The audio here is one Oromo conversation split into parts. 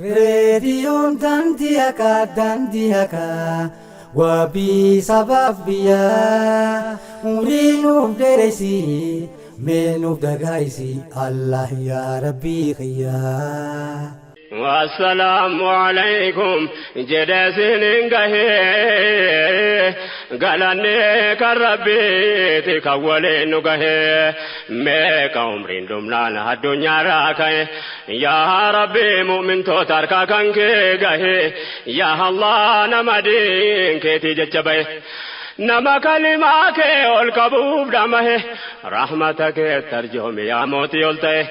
Reediyoon daandii haqaa, daandii haqaa, wabii sabaaf biyyaa, umrii nuuf dheereysi, mee nuuf dagaayisi, Allah yaa Rabbii kiyyaa. Wassalaamu alaikum jedhee sinin gahee, galanni kan Rabbiiti kan waliin nu gahee. Meeqa umriin dhumnaan addunyaarraa ka'e? Yaa Rabbi, mu'mintoota harkaa kan kee gahee. Yaa Allah, nama diin keetii jecha bahe, nama kalimaa kee ol qabuuf dhamahe, rahmata kee tarjoomi yaa mootii ol ta'e.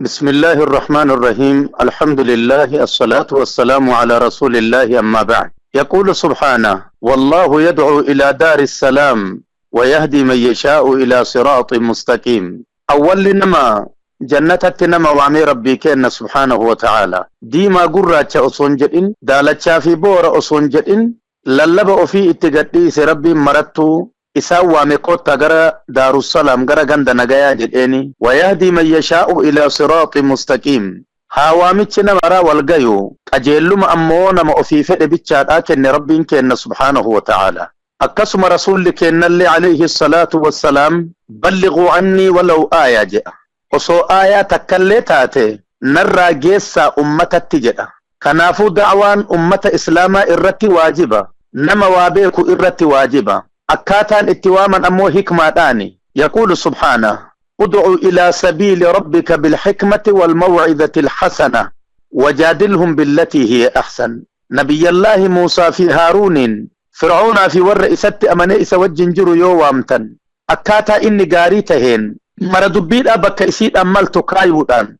بسم الله الرحمن الرحيم، الحمد لله، الصلاة والسلام على رسول الله، أما بعد. يقول سبحانه: والله يدعو إلى دار السلام ويهدي من يشاء إلى صراط مستقيم. أول نما جنة نما وامي ربي كأن سبحانه وتعالى ديما قراتش أصون جدين دالتشا في بور أصون جدين lallaba ofii itti gadhiise. Rabbiin marattuu isaan waame, kotta gara Daarussalaam, gara ganda nagayaa jedheeni. ويهدي من يشاء إلى صراط مستقيم. Haa waamichi namaraa wal gayu, qajeelluma ammoo nama ofii fedhe bichaadhaa kenne Rabbiin kenna سبحانه وتعالى. Akkasuma Rasuulli kennallee عليه الصلاة والسلام بلغوا عني ولو آية jedha. Osoo aayaa takkallee taate narraa geessaa ummatatti jedha. Kanaafuu da'waan ummata Islaamaa irratti waajiba, nama waa beeku irratti waajiba. Akkaataan itti waaman ammoo hikmaadhaani. يقول سبحانه: ادع إلى سبيل ربك بالحكمة والموعظة الحسنة وجادلهم بالتي هي أحسن. نبي الله موسى في هارون فرعون في ور إست أمني إس وجن jiru yoo waamtan, akkaataa inni gaarii taheen mara dubbiidhaa bakka isiidhaan maltu kaayuudhaan,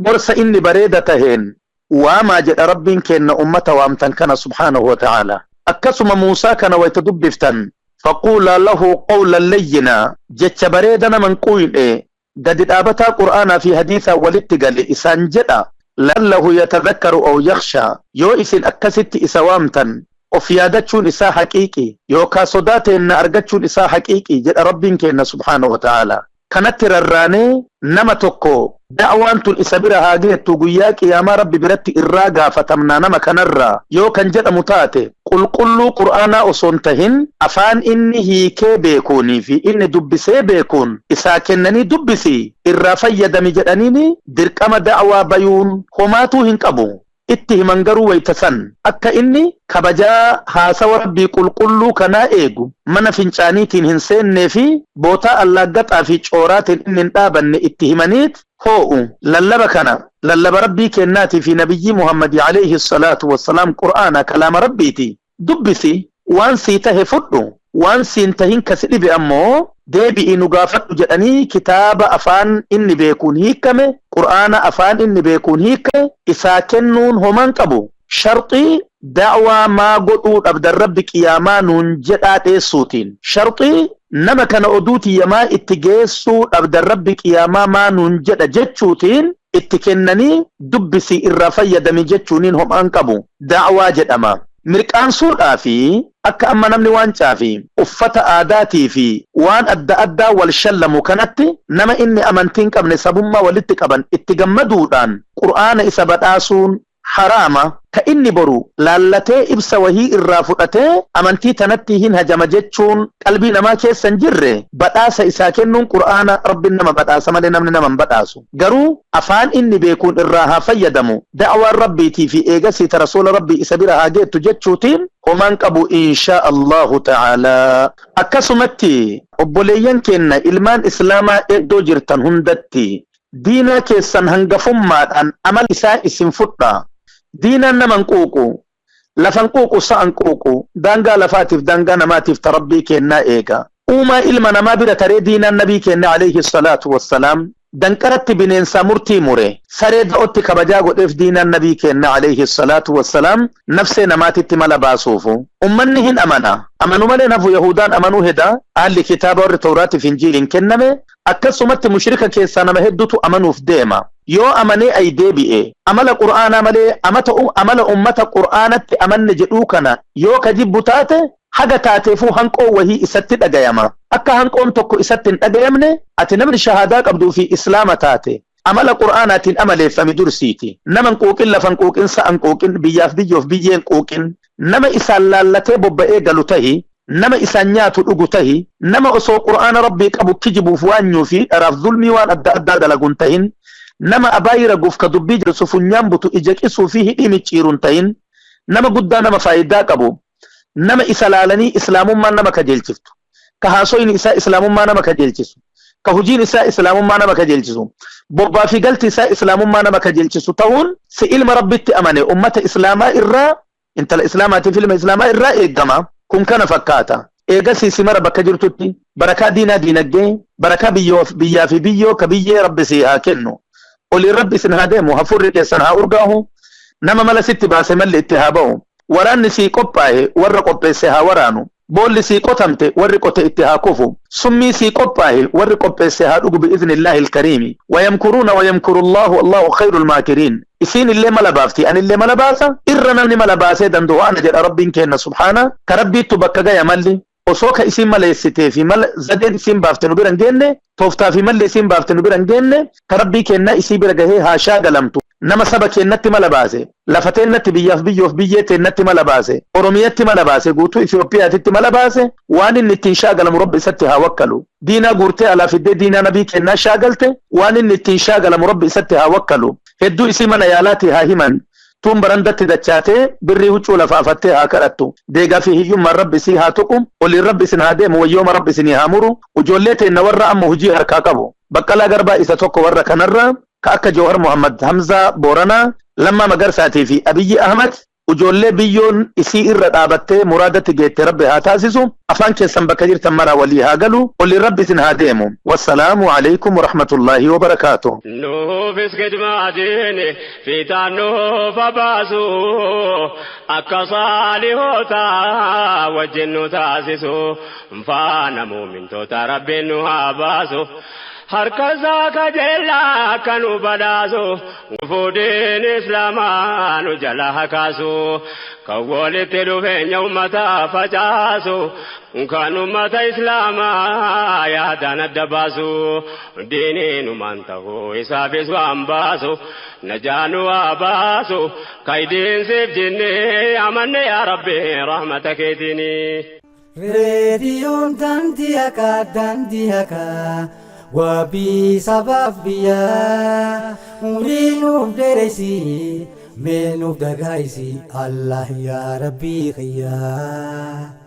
gorsa inni bareeda taheen waamaa jedha Rabbiin kenna ummata waamtan kana سبحانه وتعالى. Akkasuma Muusaa kana wayta dubbiftan, فقولا له قولا لينا, jecha bareeda naman quyne gadi dhaabataa Qur'aanaa fi hadiisaa walitti gale isaan jedha. لعله يتذكر أو يخشى. Yoo isin akkasitti isa waamtan, of yaadachuun isaa haqiiqi yookaa sodaa teenna argachuun isaa haqiiqi jedha Rabbiin kenna سبحانه وتعالى. Kanatti rarraanee nama tokko da'waan tun isa bira haa geettu, guyyaa Qiyaamaa Rabbi biratti irraa gaafatamnaa nama kanarraa yoo kan jedhamu taate, qulqulluu Qur'aanaa osoo hin tahin afaan inni hiikee beekuunii fi inni dubbisee beekuun isaa kennanii dubbisi irraa fayyadami jedhaniini dirqama da'waa bayuun homaatuu hin qabu. Itti himan garuu wayta san akka inni kabajaa haasawa Rabbii qulqulluu kanaa eegu, mana fincaaniitiin hin seennee fi bootaa allaaggaxaa fi cooraatiin inni hin dhaabanne itti himaniit hoo'u. Lallaba kana, lallaba Rabbii kennaatii fi Nabiyyii Muhammadi عليه الصلاة والسلام, Qur'aana kalaama Rabbiiti dubbisi, waan sii tahe fudhu, waan siin tahin kasi dhibe ammoo deebi'ii nu gaafadhu jedhanii, kitaaba afaan inni beekuun hiikame, Qur'aana afaan inni beekuun hiikame isaa kennuun homan qabu. Sharxii da'waa maa godhuu dhabdan Rabbi Qiyaamaa nuun jedhaa dheessuutiin, sharxii nama kana oduu tiyyamaa itti geessuu dhabdan Rabbi Qiyaamaa maa nuun jedha jechuutiin itti kennanii dubbisii irraa fayyadami jechuuniin homaan qabu, da'waa jedhama. Mirqaansuudhaa fi akka amma namni waancaa fi uffata aadaatii fi waan adda addaa wal shallamu kanatti, nama inni amantiin qabne sabummaa walitti qaban itti gammaduudhaan Qur'aana isa badhaasuun haraama. Ka inni boru laallatee ibsa wahii irraa fudhatee amantii tanatti hin hajama jechuun qalbii namaa keessa hin jirre badhaasa isaa kennuun, Qur'aana Rabbiin nama badhaasa malee namni nama hin badhaasu. Garuu afaan inni beekuun irraa haa fayyadamu, da'waan Rabbiitii fi eegasii ta Rasuula Rabbii isa bira haa geettu jechuutiin homaan qabu إن شاء الله تعالى. Akkasumatti obboleeyyan keenna ilmaan Islaamaa iddoo jirtan hundatti diinaa keessan hangafummaadhaan amal isaa isin fudha. Diinaan naman quuqu, lafan quuqu, sa'an quuqu, daangaa lafaatiif daangaa namaatiif ta Rabbii kennaa eega. Uumaa ilma namaa bira taree diinaan Nabii kenna عليه الصلاة والسلام danqaratti bineensaa murtii mure, saree da'otti kabajaa godheef. Diinaan Nabii kenna عليه الصلاة والسلام nafsee namaatitti mala baasuufu ummanni hin amana, amanu malee nafu. Yahudaan amanuu heda, ahli kitaaba warri Tawraatiif Injiiliin kenname. Akkasumatti mushrika keessaa nama hedduutu amanuuf deema. Yoo amanee ay deebi'e, amala Qur'aanaa malee amata amala ummata Qur'aanatti amanne jedhuu kana yoo ka jibbu taate, haga taateefuu hanqoo wahii isatti dhagayama. Akka hanqoon tokko isatti hin dhagayamne, ati namni shahaadaa qabduu fi Islaama taate Amala Qur'aanaatiin amaleeffami dursiiti. Nama hin quuqin, lafa hin quuqin, sa'a hin quuqin, biyyaaf biyyoof biyyee hin quuqin. Nama isaan laallatee bobba'ee galu tahi, nama isaan nyaatu dhugu tahi, nama osoo Qur'aana Rabbii qabu kijibuuf waanyuu fi dharaaf zulmii waan adda addaa dalagu hin tahin, nama abaayii raguuf ka dubbii jallisu funyaan butu ija qisuu fi hidhii micciiru hin tahin, nama guddaa nama faaydaa qabu, nama isa laalanii Islaamummaan nama kajeelchiftu, ka haasoyni isaa Islaamummaa nama kajeelchisu, ka hujiin isaa Islaamummaa nama kajeelchisu, bobbaa fi galti isaa Islaamummaa nama kajeelchisu tahuun si ilma Rabbitti amane ummata Islaamaa irraa, intala Islaamaatiif ilma Islaamaa irraa eeggama. Kun kana fakkaata. Eegasii si mara bakka jirtutti barakaa diinaa diinaggee, barakaa biyyaa fi biyyoo ka biyyee Rabbi sii haa kennu. Oliin Rabbi isin haa deemu, hafuurri keessan haa urgaahu, nama mala sitti baase malli itti haa ba'u. Waraanni sii qophaahe warra qopheesse haa waraanu. Boolli sii qotamte warri qote itti haa kufu. Summii sii qophaahe warri qopheesse haa dhugu bi'iznillaahi alkariimi. Wayamkuruuna wayamkurullaahu wallaahu khayrul maakiriin. Isiin illee mala baafti anillee mala baasa. Irra namni mala baasee danda'u ana jedha Rabbiin keenna subhaana. Ka Rabbiittu bakka gaya malli. Osoo ka isiin maleessitee fi mala zadeen isiin baafte nu bira hin geenne, tooftaa fi malli isiin baafte nu bira hin geenne, ka Rabbii keennaa isii bira gahee haa shaagalamtu. Nama saba keennatti mala baase, lafa teennatti biyyaaf biyyoof biyyee teennatti mala baase, Oromiyatti mala baase, guutuu Itoophiyaatitti mala baase, waan inni ittiin shaagalamu Rabbi isatti haa wakkalu. Diinaa guurtee alaa fiddee diinaa nabii keennaa shaagalte, waan inni ittiin shaagalamu Rabbi isatti haa wakkalu. Hedduu isii mana yaalaatii haa himan. Tuun barandatti dachaatee birrii huccuu lafa afattee haa kadhattu. Deegaa fi hiyyummaan Rabbi isii haa tuqu. Oliin Rabbi isin haa deemu wayyooma Rabbi isinii haa muru. Ujoollee teenna warra amma hujii harkaa qabu. Baqqalaa Garbaa isa tokko warra kanarra ka akka Jawhar Mohammed, Hamzaa Booranaa, Lammaa Magarsaatii fi Abiyyi Ahmad ujoollee biyyoon isii irra dhaabattee muraadatti geette Rabbi haa taasisu. Afaan keessan bakka jirtan maraa walii haa galu. Oliin Rabbi isin haa deemu. Wassalaamu Aleykum Warahmatullaahi Wabarakaatuh. Nuufis khidmaa diini fiixaan nuuf haa baasu akka saalihoota wajjin nu taasisu faana muumintoota Rabbiin nu haa baasu harka isaa kajeellaa akka nu badhaasu gufuu diin islaamaa nu jala haa kaasu kan walitti dhufeenya ummataa facaasu kan ummata islaamaa yaadaan adda baasu diiniinumaan ta'uu isaafis waan baasu najaa nu haa baasu kaydiin siif jinnee amanne yaa rabbi rahmata keetiini. Reediyoon daandii haqaa daandii haqaa wabii sabaaf biyyaa umrii nuuf dheereysi mee nuuf dagaaysi Allah yaa rabbii kiyyaa.